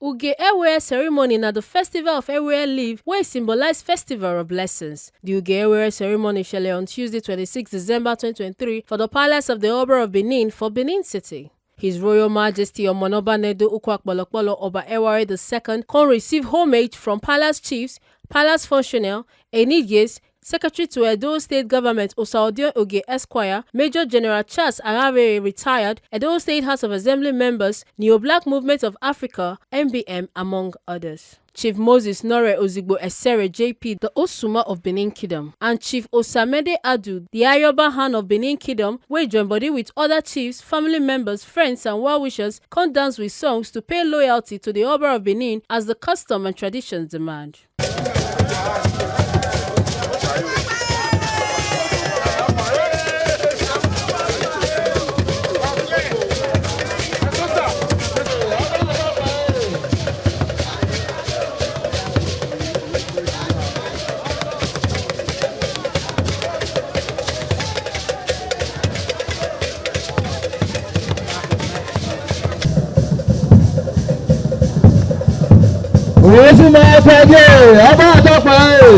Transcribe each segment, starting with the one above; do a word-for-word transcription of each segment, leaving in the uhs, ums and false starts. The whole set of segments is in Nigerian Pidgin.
Uge Ewe ceremony na the festival of Ewe leaf wey symbolize festival of blessings. The Uge Ewe ceremony shele on Tuesday, twenty-six December twenty twenty-three for the palace of the Oba of Benin for Benin City. His Royal Majesty Omonoba Nedo Ukwakpolokpolo Oba Eware the second come receive homage from palace chiefs, palace functional, Enigies, Secretary to Edo State Government Osaodion Oge Esquire, Major General Charles Aravere, retired, Edo State House of Assembly members, Neo Black Movement of Africa, M B M, among others. Chief Moses Nore Ozigbo Esere J P, the Osuma of Benin Kingdom, and Chief Osamede Adu, the Ayoba Han of Benin Kingdom, wey join body with other chiefs, family members, friends, and well-wishers, come dance with songs to pay loyalty to the Oba of Benin as the custom and traditions demand. Oṣù máa tọ́jú ọba àtọ́pọ̀ ẹ̀.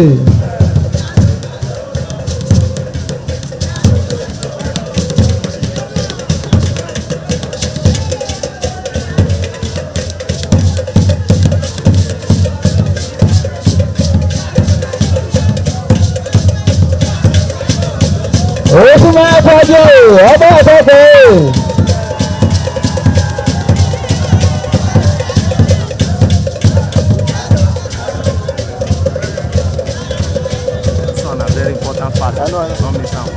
Oṣù máa tọ́jú ọba àtọ́pọ̀ ẹ̀. This one na very important part. I know, I know. Don't miss am.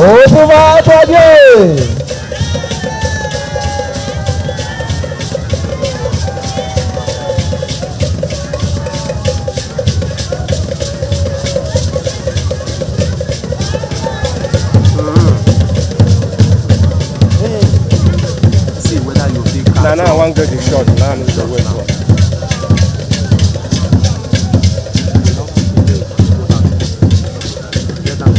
Oṣù máa tọ́jú. See whether you fit catch. Na now I wan get the shot. Now I need to wait for. Get am.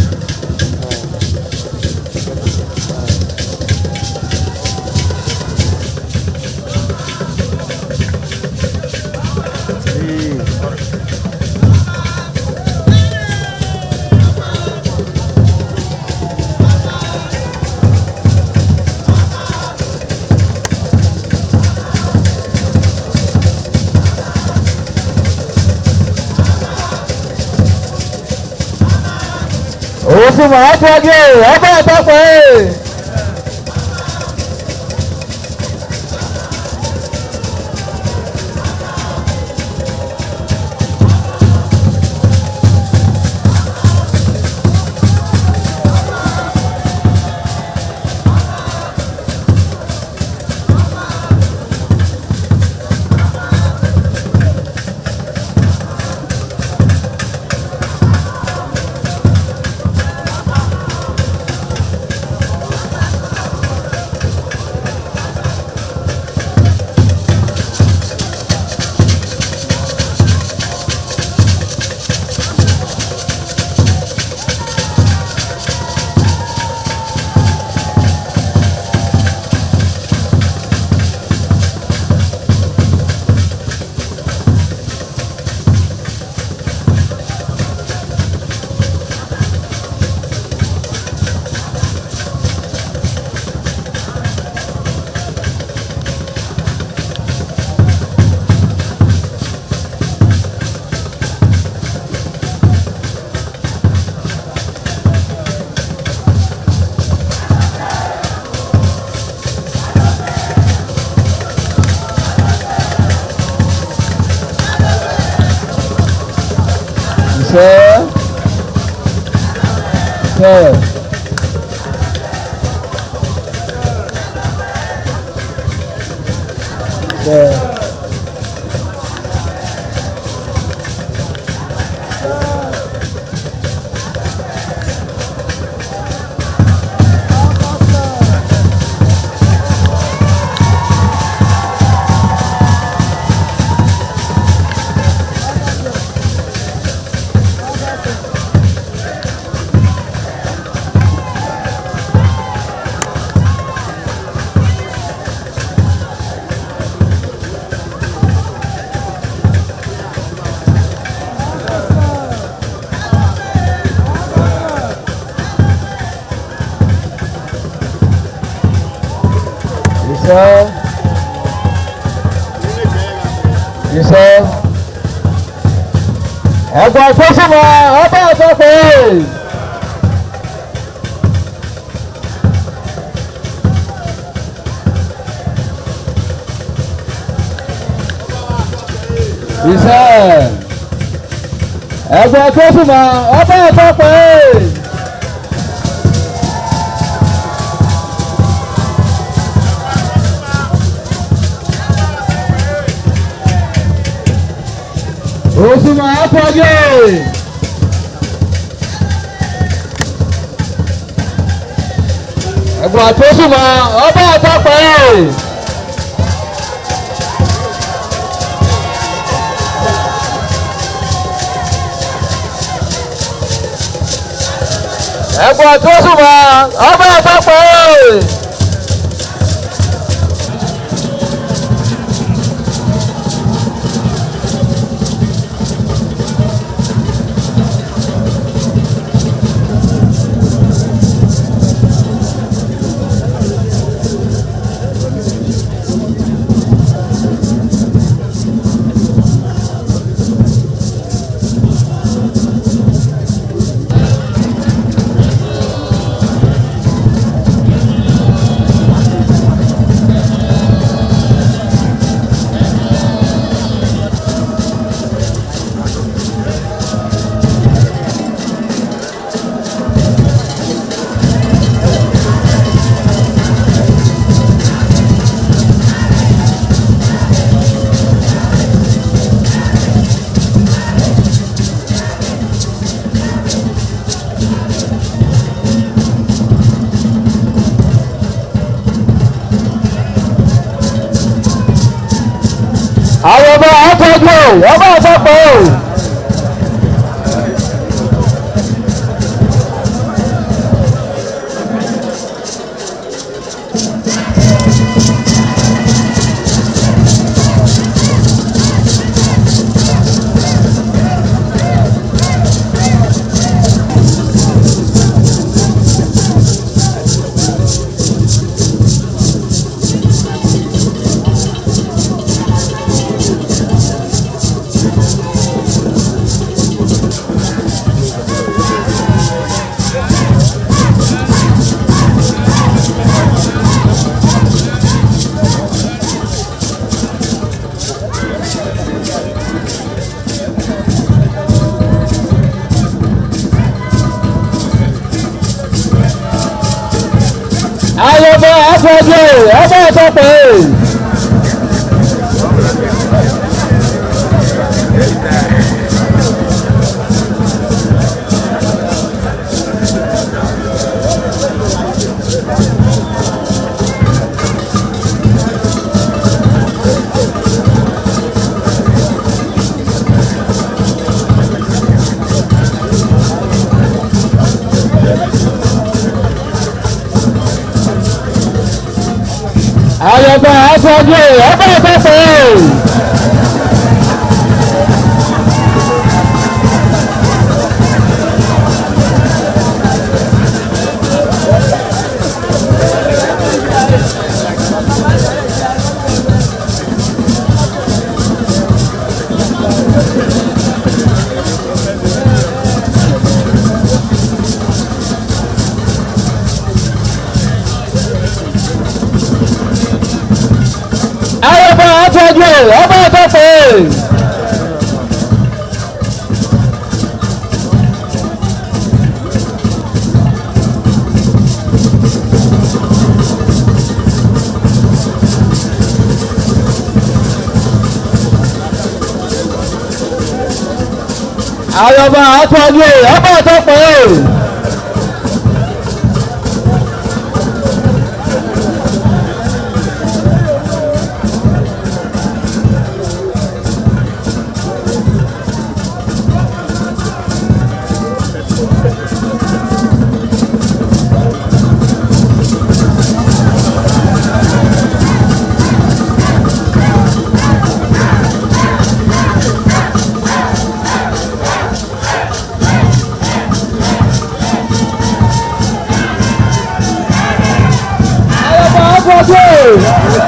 Oṣù máa tọ́jú ọba àtọ́pọ̀ ẹ̀. Sir. Sir. Sir. Ìṣe. Ẹ̀gbọ́n tó súnmọ́, ọba ọ̀tọ̀ pé. Ìṣe. Ẹ̀gbọ́n tó súnmọ́, ọba ọ̀tọ̀ pé. Osùnmọ̀ Àpọ̀jù. Ẹ̀gbọ́n tó súnmọ́, ọba àtọ́pẹ́. Ẹ̀gbọ́n tó súnmọ́, ọba àtọ́pẹ́. Àwọn ọmọ àtọ́jú ẹ̀, wọ́n bá fẹ́ pọ̀ o. Ayọ̀bọ àfọ̀jù, ọba àtọ́pẹ́. Ayọ̀bọ àfọ̀jù, ọba àtọ́pẹ́. Ayọ̀bọ àtọ́jú, ọba àtọ́pẹ́. Ayọ̀bọ àtọ́jú, ọba àtọ́pẹ́. Ayọ̀bọ àfọ̀jù.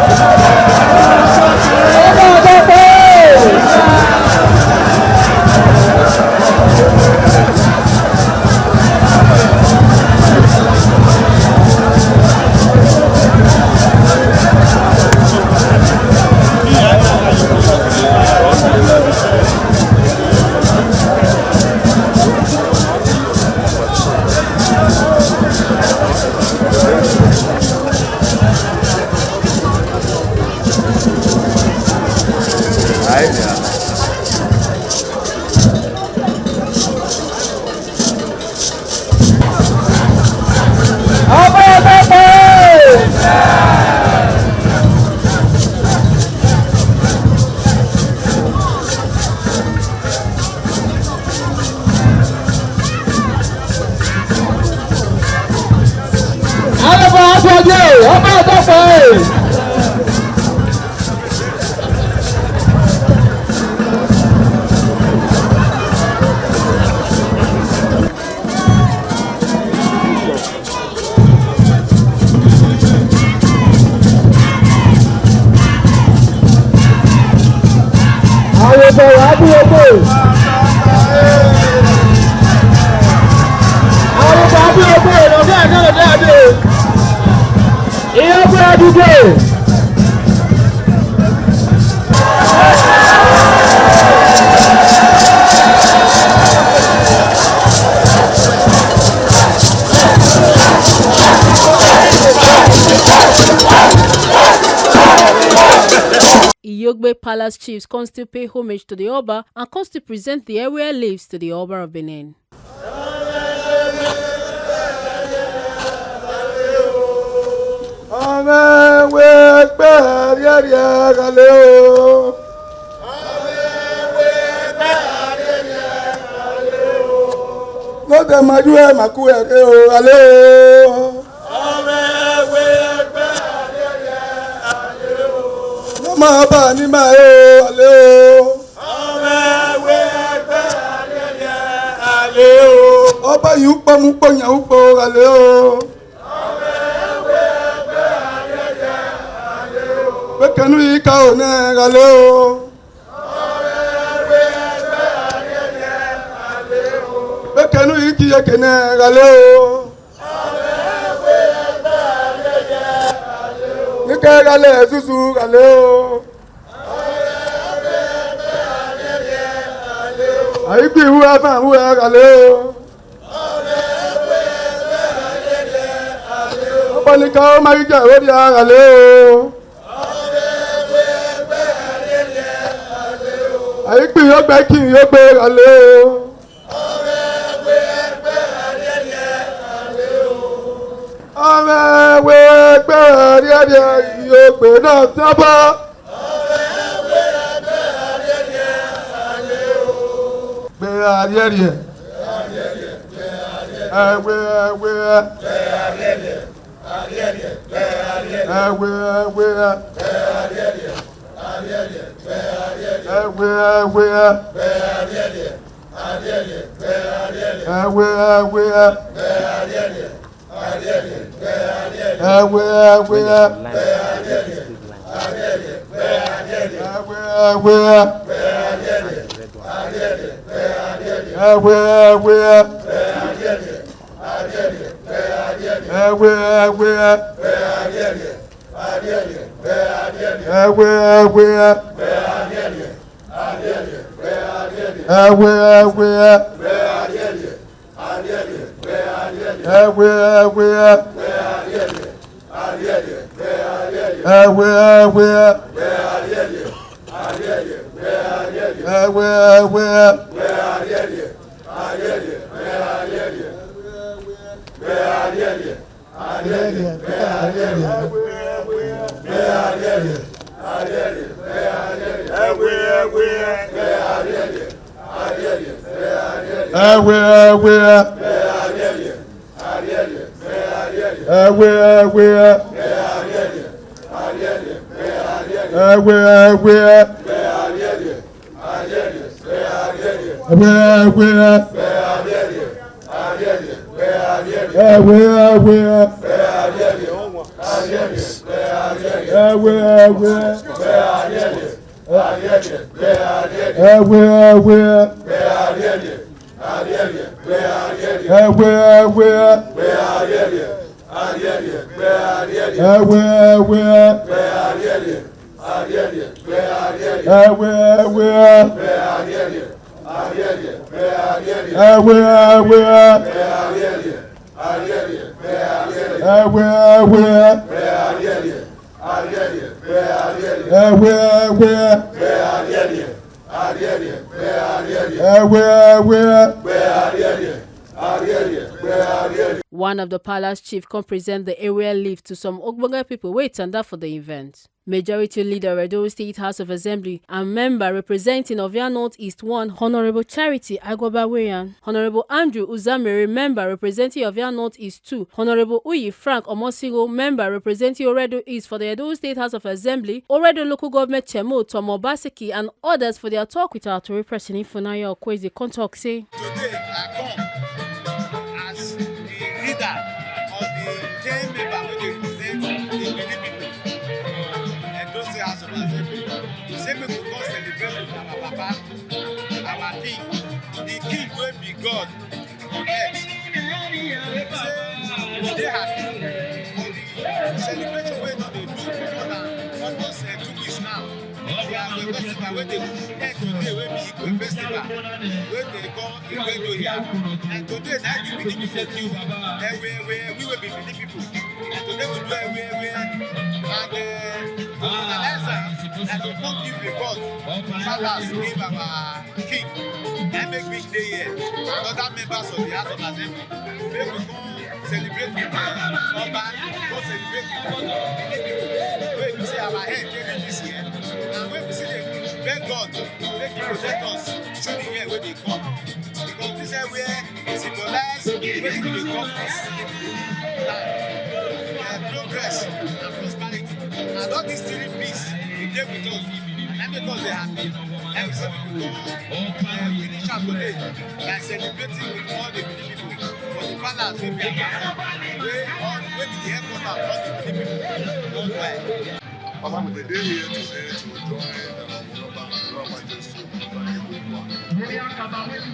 Alaba Abuaje, ọba àtọ́pọ̀ ẹ̀. Àròbọ̀ wà á bí ogbó. Àròbọ̀ á bí ogbó, ìrọ̀lẹ́ àná òde àdé. Ìyá pé àdúgbò. Iyogbe Palace chiefs come still pay homage to the Oba and come still present the Ewe leaves to the Oba of Benin. Ọmọ ewé pẹ́ rí ẹ̀rí ẹ̀ kalẹ̀ o. Ló tẹ̀ máa ju ẹ̀ máa kú ẹ̀ rí o kalẹ̀ o. Ló máa bá a ní máa ẹ̀ o kalẹ̀ o. Ọba yìí ń pọ́ mú pọ̀ yàn ń pọ̀ kalẹ̀ o. Pé kẹnu yìí ká ò náà kalẹ̀ o. Pé kẹnu yìí kì í yẹ kẹ náà kalẹ̀ o. Ní kẹ́ kalẹ̀ ṣuṣu kalẹ̀ o. Àyíkú ìwúra fún àwúrẹ́ kalẹ̀ o. Ọ̀pọ̀ nìkan ó máa ń jẹ́ ìwé di ara lé o. Àyíkú yóò gbẹ́ kí yóò gbé ra lé o. Ọmọ ẹgbẹ́ ẹgbẹ́ rẹ̀ yóò gbé náà sábà. Gbé ariẹriẹ. Ẹwẹ ẹwẹ. Ẹwẹ ẹwẹ. Ẹwẹ ẹwẹ. Ẹwẹ ẹwẹ. Ẹwẹ ẹwẹ. Ẹwẹ ẹwẹ. Ẹwẹ ẹwẹ. Ẹwẹ ẹwẹ. Ẹwẹ ẹwẹ. Ẹwẹ ẹwẹ. Ẹwẹ ẹwẹ. Ẹwẹ ẹwẹ. Ẹwẹ ẹwẹ. Ẹwẹ ẹwẹ. Ẹwẹ ẹwẹ. Ẹwẹ ẹwẹ. Ẹwẹ ẹwẹ. Ẹwẹ ẹwẹ. Ewe, ewe. Ewe, ewe. Ewe, ewe. Ewe, ewe. Ewe, ewe. Ewe, ewe. Ewe, ewe. Ewe, ewe. Ewe, ewe. One of the palace chief come present the area leaf to some ogbonge people wey tanda for the event. Majority leader of Edo State House of Assembly and member representing Ovia North East one, Honorable Charity Agwabaweyan, Honorable Andrew Uzamere, member representing Ovia North East two, Honorable Uyi Frank Omosigo, member representing Oredo East for the Edo State House of Assembly, Oredo Local Government Chairman Tom Obaseki, and others for their talk with our Tori person Ifunanya Okwezi come talk say, Today I come as the leader of the ten member wey dey represent the Benin people for Edo State House of Assembly. He say make we come celebrate with our papa, our king, the king wey be God on earth. Say we dey happy for the celebration wey don dey do for more than almost uh, two weeks now. The Igwe festival wey dey end today wey be Igwe festival wey dey call Igwe New Year. And today na the beginning of the Ewe Ewe, we wey be Benin people. And today we do Ewe Ewe and uh, we finalize am and we come give report to palace, give our king. Na make we dey here and other members of the House of Assembly. Make we come celebrate with uh, Oba, come celebrate with Benin people wey be say our head dey reach this year. And when we see the beg God, make He protect us through the year wey dey come. Because this year where symbolize wetin we dey call peace, life, uh, progress and prosperity. And all these three peace dey dey with us. And that make us dey happy. Every say we go uh, finish am today by celebrating with all the Benin people for the palace wey be Akara, wey all wey be the headquarter of all the Benin people worldwide. Papa, we dey here today to join our Oba, Oba Majesty Oba Igwe One.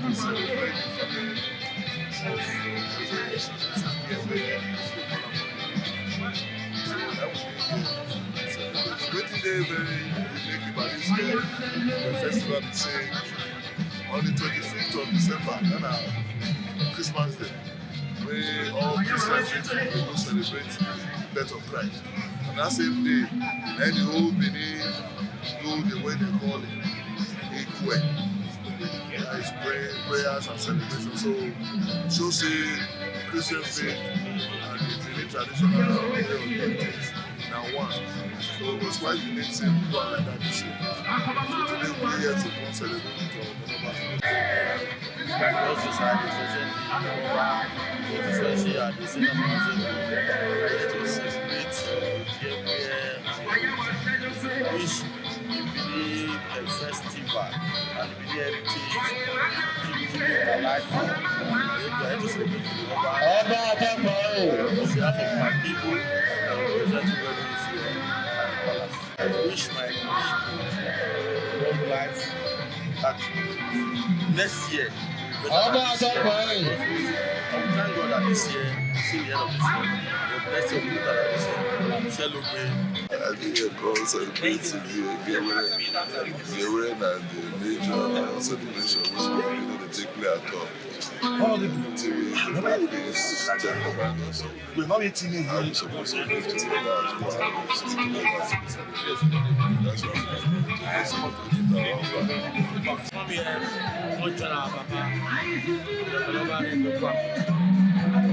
We celebrate the family. Wetin dey very unique about this year, the festival be say on the twenty-fifth of December, na na Christmas Day, wey all Christian faithful dey go celebrate the birth of Christ. And that same day, na the whole Benin do the way they call it, Igwe. There is pray, prayers and celebration. So, show say Christian faith and the Benin traditional way of doing things na one. So, it was quite unique say we do am like that this year. So, today we dey here to come celebrate with our Oba. Like us, just had the present, what is I say, at the same time, I say, I get to celebrate, uh, the year where, wish the Benin, uh, festival and the Benin heritage keep keeping alive. I get to celebrate the Oba. Oba Atakwa o. On behalf of my people, uh, present well this year at the palace. I wish my people long life that next year. Ọba àtọkọ ẹ̀. Thank God that this year, see the end of this year. But next year will be better than this year. Ṣé ló gbé? I think I come celebrate the Ewe, the Ewe na the major celebration wey we no dey take play at all. Till we finish ten o'clock or so. We're not meeting again. I'm supposed to leave to the other house. That's what I'm supposed to do. Come here, come join our papa. The Baba Rendo Kwam.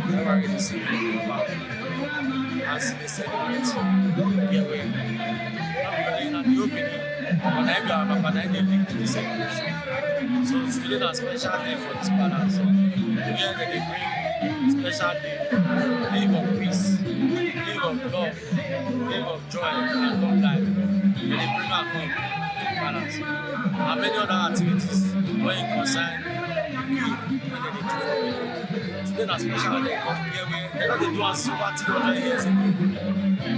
Never really see the Baba. As they celebrate, yeah, we. Come here, in the opening. But I be our papa, I dey lead the celebration. So today na special day for this palace. Here they dey bring special day, day of peace, day of love, day of joy and long life. They dey bring am come to the palace. And many other activities wey concern you, wey they dey do for people. Today na special day. Come here, we, they don dey do am over three hundred years ago.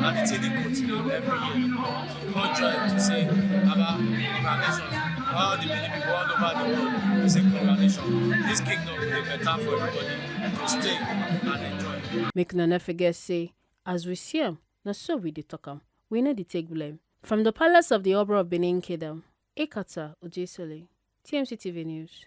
And the thing dey continue every year. So we come join to say, Baba, congratulations. All the Benin people all over the world, we say congratulations. This kingdom will be better for everybody to stay and enjoy. Make una no forget say, as we see am, na so we dey talk am. We no dey take blame. From the palace of the Oba of Benin Kingdom, Ekata Ojesele, T M C T V News.